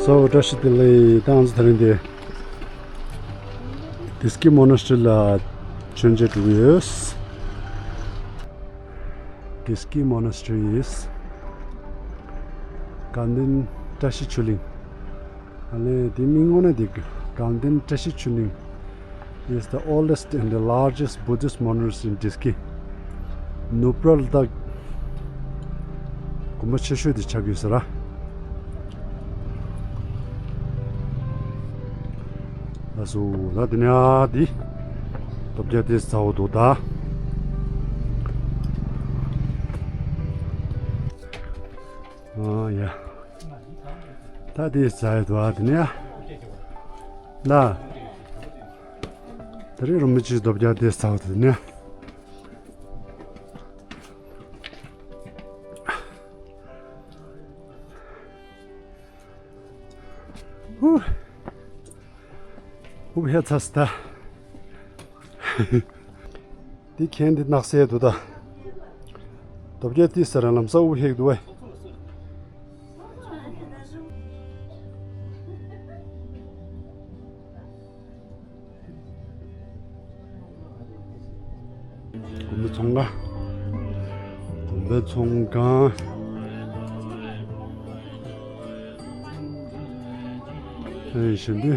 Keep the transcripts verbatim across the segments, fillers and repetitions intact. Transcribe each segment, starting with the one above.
གཙོ་བོ་བཀྲ་ཤིས་བདེ་ལེགས། ད་ང་ཚོ་དེ་རིང་འདི་Diski Monastery ལ་མཆོད་མཇལ་འགྲོ་གི་ཡོད། Diski Monastery is དགའ་ལྡན་བཀྲ་ཤིས་ཆོས་གླིང་། ཨ་ལས་དེ་མིང་དངོས་གནས་དེ་དགའ་ལྡན་བཀྲ་ཤིས་ཆོས་གླིང་is the oldest and the largest Buddhist monastery in Diski. ནུབ་ར་ལ་ད་དགོན་པ་ཆེ་ཤོས་དེ་ཆགས་ཀྱི་ཡོད་ས་རེད། ལགས་སོ། ད་དེ་ནས་ཨ་དེ་རྡོ་བརྒྱ་དེ་ཟ་འོ་འདུག་ད། ཨ་ཡ། ད་དེ་ཟ་ཡོད་འདུག་ཨ་དེ་ནས་ཨ། ལ། དེ་རིང་རིན་པོ་ཆེ་རྡོ་བརྒྱ་དེ་ཟ་འོ་དེ་ནས་ཨ། ཧུ། ཧུབ་ཧེ་ཚ་སི་ད། འདི་གན་འདི་ནགས་ཚལ་འདུག་ད། རྡོ་བརྒྱ་ཏི་ས་ར་ལམ་ས་ཧུབ་ཧེ་འདུག་བས། དགོན་པའི་ཚོང་ཁང་། དགོན་པའི་ཚོང་ཁང་། ཨེ་ཞེ་འདི་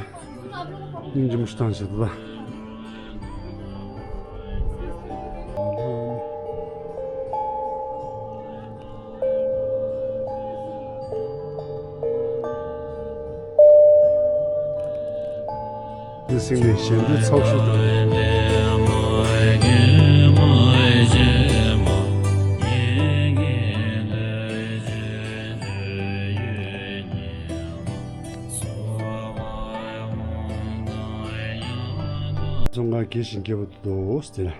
སྙིང་རྗེ་མོ་ཞིག་བཏང་བྱེད་དོ། དེ་སྲིང་ནས་གཞན་དུ་ཚོགས་ཞུགས་དང་། ཚོང་ཁང་དགེ་ཞིང་རྒྱས་པ་འདུག་ཟེར།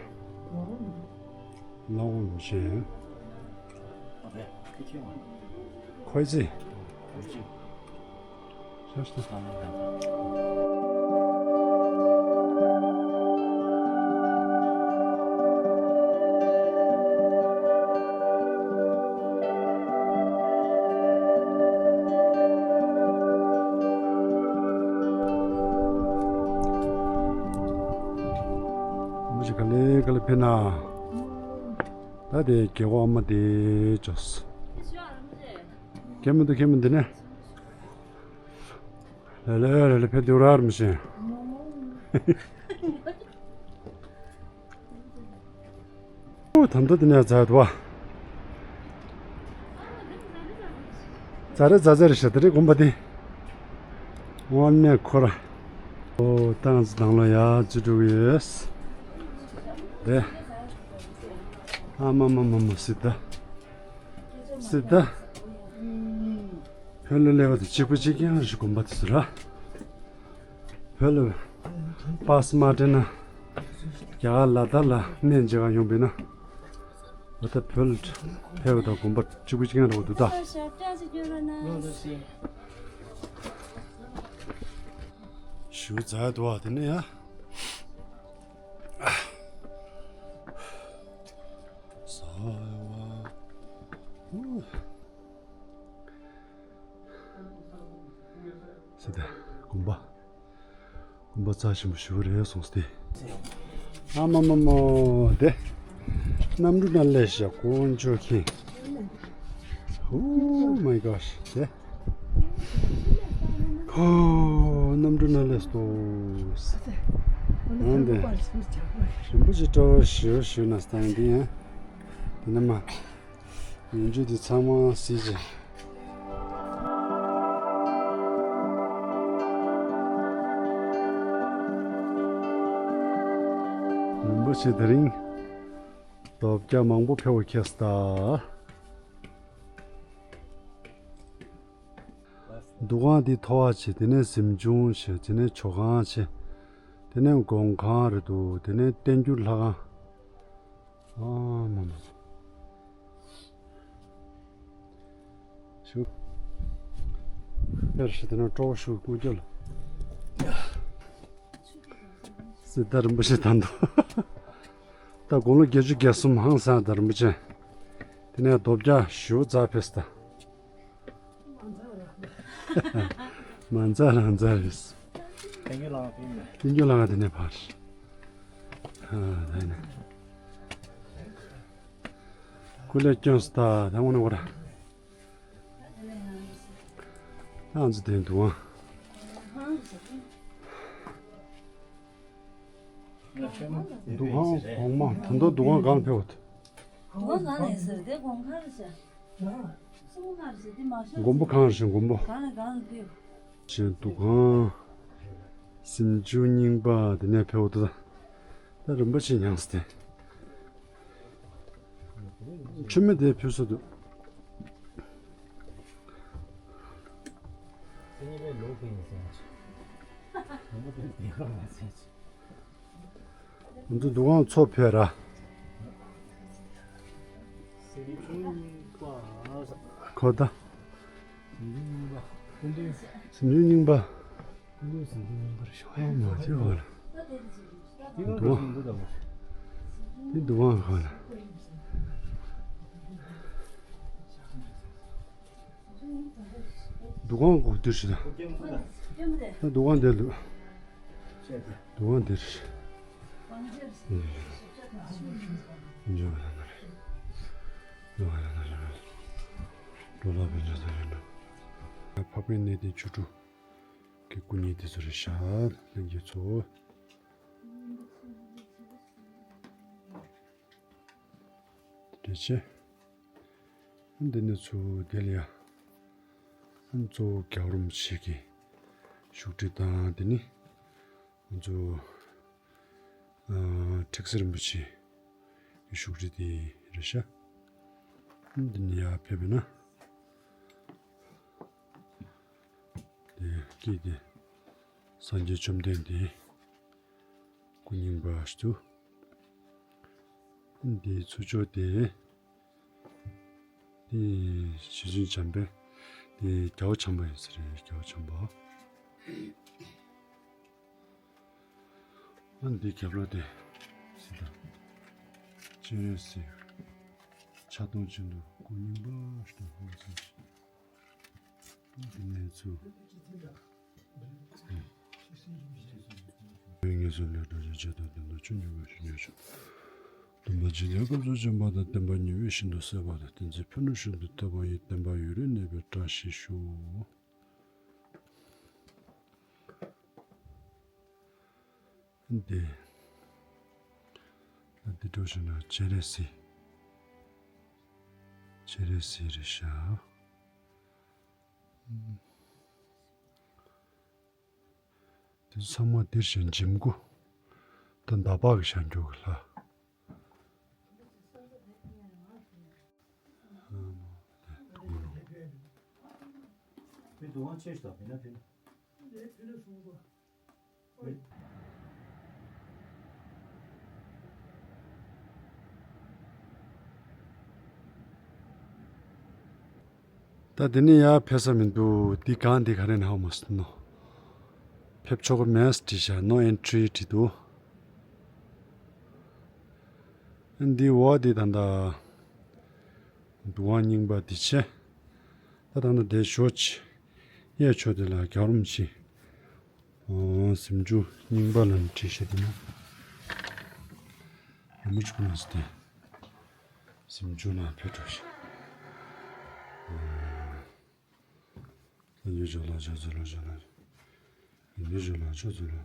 ལ་འོང་ཞེས། ཁོའི་ཚེ། མི་ཞིག་ག་ལེ་ག་ལེ་ཕེབས་ན། ད་དེ་རྒྱལ་པོ་ཨ་མ་དེ་ཅོས། ཁྱེད་མི་འདུག་ཁྱེད་མི་འདུག་ནས། ལེ་ལེ་ལེ་ལེ་ཕེབས་འདུག་ར་ར་མི་ཤེས། ཨོ་ད་ལྟ་དེ་ནས་ཛ་དུ་བ། ཛ་རེ་ཛ་ཛ་རེ་ཤ་དེ་རེ་དགོན་པ་དེ། དངོས་གནས་ཁོ་ར། ཨོ་ཏང་ཙི་དང་ལོ་ཡ་ཅི་འགྲོ་གི་ཡོད། དེ། ཨ་མ་མ་མ་མ་སི་ད། སི་ད། བོད་ལ་སླེབས་པ་དང་གཅིག་པ་གཅིག་རྐྱང་རེད་ཤག་དགོན་པ་དེ་ཚོ་ར། བོད་ལ་པཱ་སི་མ་སྤྲད་ན་རྒྱ་གར་ལ་དྭགས་ལ་གནས་མཇལ་ག་ཡོང་པས་ན། འོ་ད་བོད་ལ་ཕེབས་པ་དང་དགོན་པ་གཅིག་པ་གཅིག་རྐྱང་རེད་འདུག་ད། ཞུ་ཛ་དུ་བ་དེ་ནས་ཡ། ཟ་བ། ཟེར་ཏེ། དགོན་པ། དགོན་པ་རྩ་ཆེན་པོ་ཞེ་པོ་རེད་གསུངས་ཏེ། ཨ་མ་མ་མ་དེ། གནམ་གྲུ་ན་ལས་ཤ་དཀོན་མཆོག་མཁྱེན། Oh my gosh དེ། ཁོ། གནམ་གྲུ་ན་ལས་སྟོ། ཨང་དེ། རིན་པོ་ཆེ་སྤྲ་བོ་ཞེ་པོ་ཞུ་ན་སྟངས་འདི་ཡང་། དེ་ནས་མ། ཡོན་ཆབ་འདི་ཚང་མ་གཟིགས་ཅིག་རིན་པོ་ཆེ་དེ་རིང་རྡོ་བརྒྱ་མང་པོ་ཕེབས་པ་ཁྱེར་སོང་ད། འདུ་ཁང་འདི་མཐོ་བ་བྱས། དེ་ནས་གཟིམ་ཆུང་བྱས། དེ་ནས་ཇོ་ཁང་བྱས། དེ་ནས་སྒོམ་ཁང་རེད་འདུག་དེ་ནས་བསྟན་འགྱུར་ལྷ་ཁང་། ཨ་མ་མ། ཞུ། ཡར་ཞུ་དེ་ན་སྤྲོ་བོ་ཞུ་སྐུ་རྒྱལ། སྲིད་ཟླ་རིན་པོ་ཆེ་དང་དུ། ད་དགུང་ལོ་བརྒྱད་ཅུ་གྱ་གསུམ་ཧང་སང་ད་རིན་པོ་ཆེ། དེ་ནས་རྡོ་བརྒྱ་ཞུ་ཛ་ཕེས་ད། མ་འཛའ་རང་འཛའ་རེད། ཐེངས་རྒྱུ་ལང་ཕིན་ནས། ཐེངས་རྒྱུ་ལང་དེ་ནས་ཕར། ཨ་ད་ནས། ཀུ་ལེ་སྐྱོན་སྟ་ད་ངོ་ནས་འོ་ར། ཨང་ཙི་དེ་འདུག་ཨང་། འདུ་ཁང་གོང་མ་ད་ལྟ་འདུ་ཁང་གང་ཕེབས་འོ། འདུ་ཁང་གང་ནས་ཟེར་དེ་གོང་ཁ་རེད་ཤག་སྲུང་མ་རེད་ཟེར་དེ་མ་ཤོར། མགོན་པོ་གང་རེད་ཤག་མགོན་པོ། གང་ནས་གང་ལ་ཕེབས། ཞེས་འདུ་ཁང་། གཟིམ་ཆུང་རྙིང་པ་དེ་ནས་ཕེབས་འོ་ད། ད་རིན་པོ་ཆེ་མྱངས་ཏེ། མཆོད་མེ་དེ་ཕུལ་ས་འདུག་ང་ཚོ་འདུ་ཁང་ཚོ་ཕེབས་ར། ཁོ་ད། གཟིམ་ཆུང་རྙིང་པ། ཨ་མ་ཅི་བ་ལ། འདུ་ཁང་། འདི་འདུ་ཁང་ཁ་ལ། འདུ་ཁང་གོ་དུས་ཤི་ད། ད་འདུ་ཁང་འདིར་འདུག་འདུ་ཁང་འདིར། འགྲོ་ལ་བེད་སྤྱོད་ད་རེད་འགྲོ། འཕགས་པའི་གནས་བརྟན་ཆོས་དྲུག་གི་སྐུ་བརྙན་དེ་ཚོ་རེད་ཤག་ལྷན་རྒྱས་ཚོ། དེ་བྱས། འདི་ནི་ཚུར་དེ་ལ་ཡ། གཙོ་བོ་རྒྱལ་བ་རིན་པོ་ཆེ་གི་བཞུགས་ཁྲི་དང་དེ་ནི་ང་ཚོ་ཁྲི་ཟུར་རིན་པོ་ཆེ་གི་བཞུགས་ཁྲི་དེ་རེད་ཤག་འདི་ནི་ཡར་ཕེབས་པས་ན། དེ་སྐད་དེ་སངས་རྒྱས་བཅོམ་ལྡན་འདས་སྐུ་རྙིང་པ་ཞིག་འདུག་འདིའི་ཚུར་ཕྱོགས་དེ། དེ་རྗེ་བཙུན་བྱམས་པས་དེ་རྒྱལ་བ་བྱམས་པ་ཡིན་ས་རེད། རྒྱལ་བ་བྱམས་པ། ཨ་འདི་རྒྱབ་ལོགས་དེ་ཟི་ལྟ་སྤྱན་རས་གཟིགས་ཕྱག་སྟོང་ཅན་དུ་སྐུ་རྙིང་པ་ཞིག་དང་ཧོར་ཚུལ་འདི་ནས་ཚུར། ངེས་སུ་ལས་གྲོལ་བྱེད་ཆེད་དུ་དོན་དུ་ཆོས་ཉན་པ་ཞིག་ཉོན་ཤོག་སྟོན་པ་འཇིག་རྟེན་སྐབས་སུ་བྱོན་པ་དང་བསྟན་པ་ཉི་འོད་བཞིན་དུ་གསལ་བ་དང་བསྟན་འཛིན་ཕན་ནུས་བཞིན་དུ་ཐོས་པ་ཡིས། བསྟན་པ་ཡུན་རིང་གནས་པའི་བཀྲ་ཤིས་ཤོག་འདི། འདི་འགྲོ་བཞིན་ན་སྤྱན་རས་གཟིགས། སྤྱན་རས་གཟིགས་རེད་ཤག་དེ་ཚང་མ་འདིར་བཞིན་འཇིམ་སྐུ། ད་ཟླ་བག་གི་བཞེངས་རྒྱུ་གི་ལྷ། མི་དུང་བ་ཆེ་ཞིག་དང་མི་ན་ཕིན། ད་དེ་ནས་ཡར་ཕེབས་ས་མི་འདུག་འདི་གང་འདི་ག་རེ་ན་ཧ་མ་སོང་ནོ། ཕེབས་ཆོག་གི་མེད་བྲིས་ཤག No entry བྲིས་འདུག་འདི་འོག་འདི་ད་ལྟ་འདུ་ཁང་རྙིང་པ་འདི་བྱས། ད་ད་ལྟ་དེ་ཞོ་ཆེ་གཡས་ཕྱོགས་དེ་ལ་རྒྱལ་བ་རིན་པོ་ཆེ། ཨོ། གཟིམ་ཆུང་རྙིང་པ་ལ་བྲིས་ཤག་འདི་ན། ཡ་མི་ཆུང་ལ་སྟེ། གཟིམ་ཆུང་ལ་ཕེབས་འགྲོ་ཤག་ཨོ། ལྷ་ཡུལ་ཇོ་ལ་ཇོ་ཛུ་ལ་ཇོ་ལ། ཡུལ་ཇོ་ལ་ཇོ་ཛུ་ལ།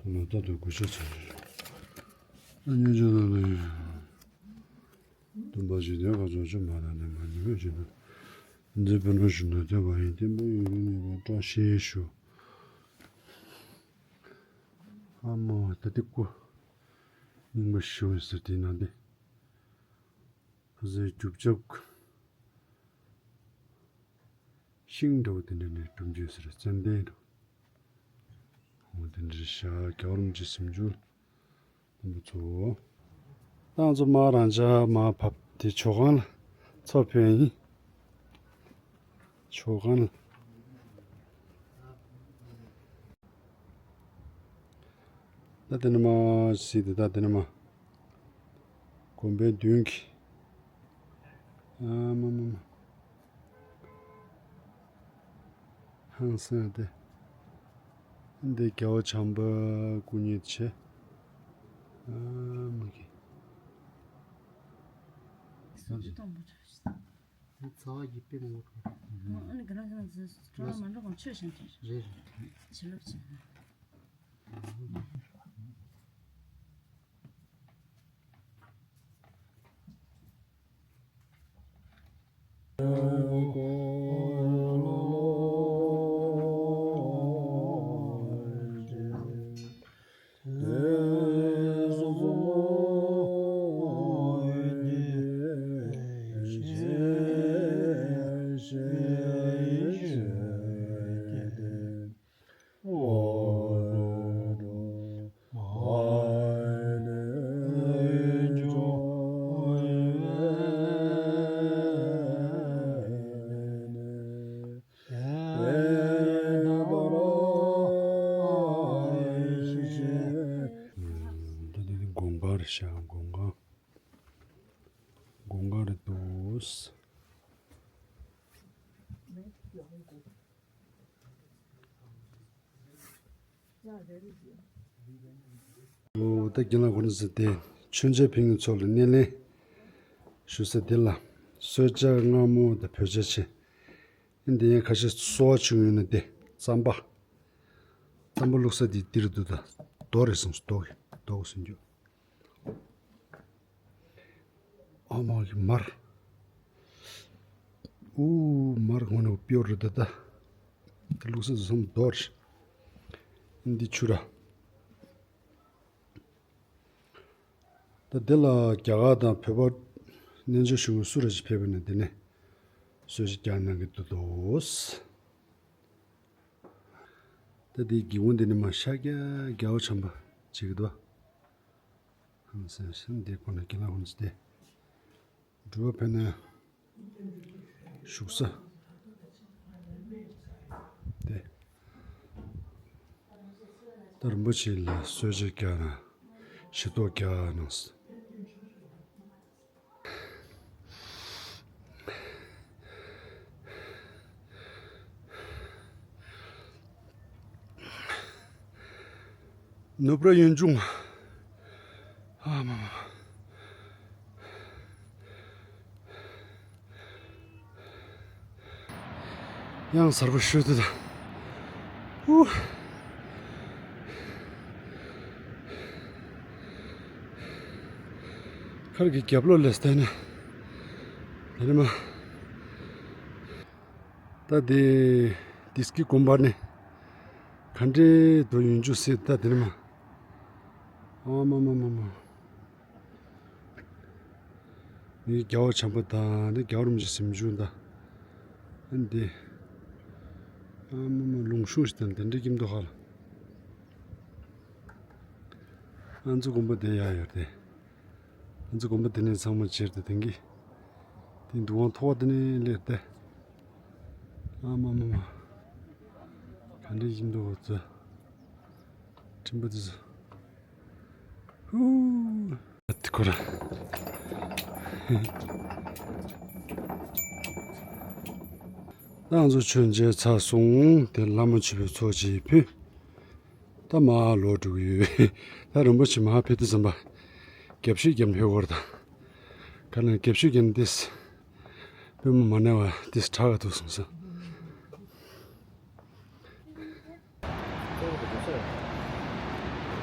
ཁོ་ན་ད་དུ་དགུ་ཆ་ཚོ། ལྷ་ཡུལ་ཇོ་ལ་ལ་ཡུལ། སྟོན་པ་འཇིག་རྟེན་དཀའ་སྤྱད་མ་དང་ལྡན་པ་ཉི་འོད་ཅན་དུ། འཛིན་པའི་ནོར་བཞིན་དུ་ཐོས་པ་ཡིས། བསྟན་པ་ཡུན་རིང་གནས་པའི་བཀྲ་ཤིས་ཤོག་ཨ་མ་ད་ལྟ་སྐུ་རྙིང་པ་ཞིག་ཡོད་ཟེར་དེའི་ནང་དེ། ཕ་ཟེར་རྒྱུ་ཆབ་ཤིང་འདྲ་བོ་དེ་འདྲ་ནས་གྲུབ་རྒྱུ་ཟེར་ཙན་དན་འདྲ་བོ། འོ་དེ་འདྲ་ཤག་རྒྱལ་བ་རིན་པོ་ཆེ་གཟིམ་ཆུང་། ཁོང་ཚོ། ཏང་ཚོ་མ་རང་ཅག་མ་བབས་དེ་ཇོ་ཁང་ལ་ཚོ་ཕེབས་ཡིན། ཇོ་ཁང་ལ། ད་དེ་ནས་མ་གཟིགས་དེ་ད་དེ་ནས་མ། དགོན་པའི་མདུན་གྱི། ཨ་མ་མ་མ། ཧང་སང་སྟེ། འདི་རྒྱལ་བ་བྱམས་པ་སྐུ་བརྙན་བྱས། ཨ་མ་གི། སུམ་ཅུ་སྟོང་པོ་ཆ་ཤི། འདི་ཚ་བ་ཡི་པེ་མོ་ཨ་ནི་ག་རང་ག་རང་ཚོ་སྤྲོ་བ་མ་འགྲོ་གོང་ཆོས་བྱེད་འདྲ་རེད། བྱེད་ལོ་བྱེད། ད་དེ་དགོང་ཁ་རེད་ཤག་དགོང་ཁ། དགོང་ཁ་རེད་འདུག་ཨོ། ད་རྒན་ལགས་ཁོང་ཚོ་དེ་མཆོད་མཇལ་ཕེབས་མཁན་ཚོ་ལ་སྣེ་ལེན་ཞུ་ས་འདི་ལ་གསོལ་ཇ་མངར་མོ་དང་བོད་ཇ་ཆེ། འདི་ཡན་ཁ་ཤས་གསོལ་བ་བྱུང་ཡོད་ན་དེ་རྩམ་པ། རྩམ་པ་བླུགས་ས་དེ་འདིར་འདུག་ད་རྡོ་རེད་གསུངས་སོ། རྡོ་གི་རྡོ་གི་སུན་རྒྱུ། ཨ་མ་གི་མར། ཨུ་མར་ངོ་ནས་པིའོར་རེད་ད། ད་བླུགས་ས་དེ་གསུམ་རྡོ་རེད། འདི་ཆུ་ར། ད་འདི་ལ་རྒྱ་གར་དང་བོད་པ་གནས་མཇལ་ཞུ་མཁན་སུ་རེ་ཞིག་ཕེབས་པ་ན་འདི་ནས་གསོལ་ཇ་རྒྱག་གནང་གི་འདུག་དོ། ད་འདི་སྒེའུ་ཁུང་འདི་ནས་མར་ཤར་རྒྱག་རྒྱལ་བ་བྱམས་པ་བྱེད་ཀྱི་འདུག་ཧང་སང་ཤང་འདི་ཁོ་ན་རྒན་ལགས་ཁོ་ན་ཚོ་དེ། འགྲུལ་པ་ཕེབས་ན་བཞུགས་ས་དེ། ད་རིན་པོ་ཆེ་ལ་གསོལ་ཇ་རྒྱག་ན་ཞུ་གཏུག་རྒྱག་གནང་སོང་། ནུབ་ར་ཡུལ་ལྗོངས། ཨ་མ་མ་མ། གཡང་གཟར་པོ་ཤོད་དུས་ད། ཧུ། མཁར་གྱི་རྒྱབ་ལོགས་ལ་བལྟས་ན། དེ་ནི་མ། ད་དེ་དིས་ཀི་དགོན་པ་ནས་ག་འདྲའི་དུ་ཡུལ་ལྗོངས་སྲིད་ད་དེ་ནི་མ། ཨ་མ་མ་མ་མ། ངའི་རྒྱལ་བ་བྱམས་པ་དང་འདི་རྒྱལ་བ་རིན་པོ་ཆེ་གཟིམ་ཆུང་དང་། ཨ་འདི། ཨ་མ་མ་ལུང་ཤུང་ཞིག་དང་དེ་འདྲའི་ཀྱིན་འདུག་ཧ་ལ། ཨ་ཙི་དགོན་པ་དེ་ཡར་ཡོད་དེ། ཨ་ཙི་དགོན་པ་དེ་ནས་ཚང་མ་བྱེར་ཏེ་དེང་གི། དེ་འདུག་དབང་ཐོག་དེ་ནས་སླེབས་ཏེ། ཨ་མ་མ་མ། ག་འདྲའི་ཀྱིན་འདུག་ཧ་ཙི། སྤྲིན་པ་དེ་ཚོ། ཧུ། ཨ་ཏི་ཁོ་ར། ད་ང་ཚོ་མཆོད་མཇལ་ཚར་སོང་། དེ་བླ་མ་མཆོད་པའི་ཚོགས་ཅིག་ཕུལ། ད་མར་ལོག་འགྲོ་གི་ཡོད། ད་རིན་པོ་ཆེ་མར་ཕེབས་དུས་ཙམ་པ། རྒྱབ་ཤོད་རྒྱབ་ཕེབས་བར་དང་། ག་ལ་རྒྱབ་ཤོད་རྒྱབ་ནས་ཏིས། པུས་མོ་མ་ན་བ་ཏིས་དྲག་ག་ཐུག་སོང་ས།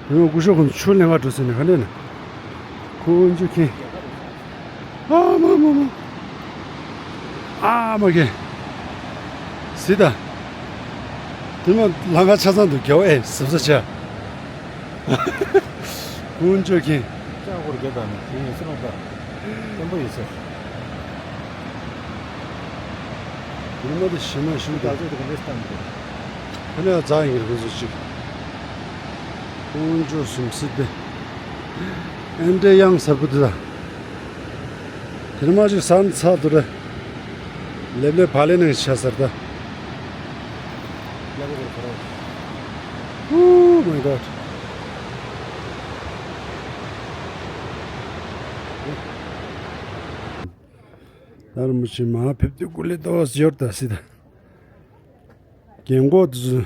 ཡང་སྐུ་ཞབས་ཁོང་ཚོ་ཆུ་ལེན་ག་འགྲོ་ཟེར་ནས་ག་ནས་ན། ཁོང་ཚོ་ཁེངས། ཨ་མ་མ་མ། ཨ་མ་ཁེངས། སི་ད། དེ་མ་ལང་ཀ་ཆ་ཚང་དུ་རྒྱ་བ་ཨེ་ཟབ་ས་ཆ། ཁོང་ཚོ་ཁེངས། ལྕགས་སྒོར་རྒྱབ་དང་དེ་ཡིན་སེ་མ་ད། བརྟན་པོ་ཡོད་ཟེར། ཉི་མ་དེ་ཞེ་ན་ཞུ་དང་། ཁ་ནས་རྫ་ཡིན་རེད་ཁོ་ཚོ་གཅིག་ཁོང་ཚོ་གསུམ་སྲིད་དེ། ཨེ་འདྲའི་གཡང་གཟར་པོ་དེ་དང་། དེ་ནས་མ་ཅིག་ཟ་ན་ཚ་དུ་རེད། ལེབ་ལེབ་བ་ལེ་ནང་ཆ་ཟེར་ད། Oh my God. ད་རིན་པོ་ཆེ་མར་ཕེབས་དུས་སྐུ་ལས་ཏོག་ཙམ་ཡོར་ད་སྲིད་ད། རྒན་གོག་དེ་ཚོ་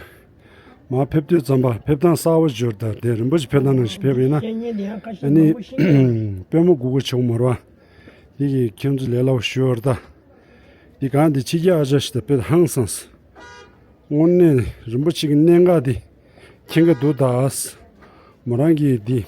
མར་ཕེབས་དུས་ཙམ་པ་ཕེབས་སྟངས་གསར་པ་འབྱོར། ད་དེ་རིན་པོ་ཆེ་ཕེབས་སྟངས་ནང་བཞིན་ཕེབས་པ་ཡིན་ན། ཨ་ནི་དཔོན་མོ་གུ་གུ་ཆེ་བོ་མོ་ར་བ་དེ་གིས་ཁྱེད་ཚོ་ལས་སླ་པོ་ཞུ་བར་ད། འདི་གང་འདི་ཕྱི་རྒྱལ་ཨ་ཅག་ཞིག་ད་དཔེ་ཧང་སངས། དངོས་གནས་རིན་པོ་ཆེ་གི་གནད་འགག་འདི་མཁྱེན་གྱི་འདུག་ད། མོ་རང་གིས་འདི།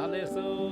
ལགས་སོ།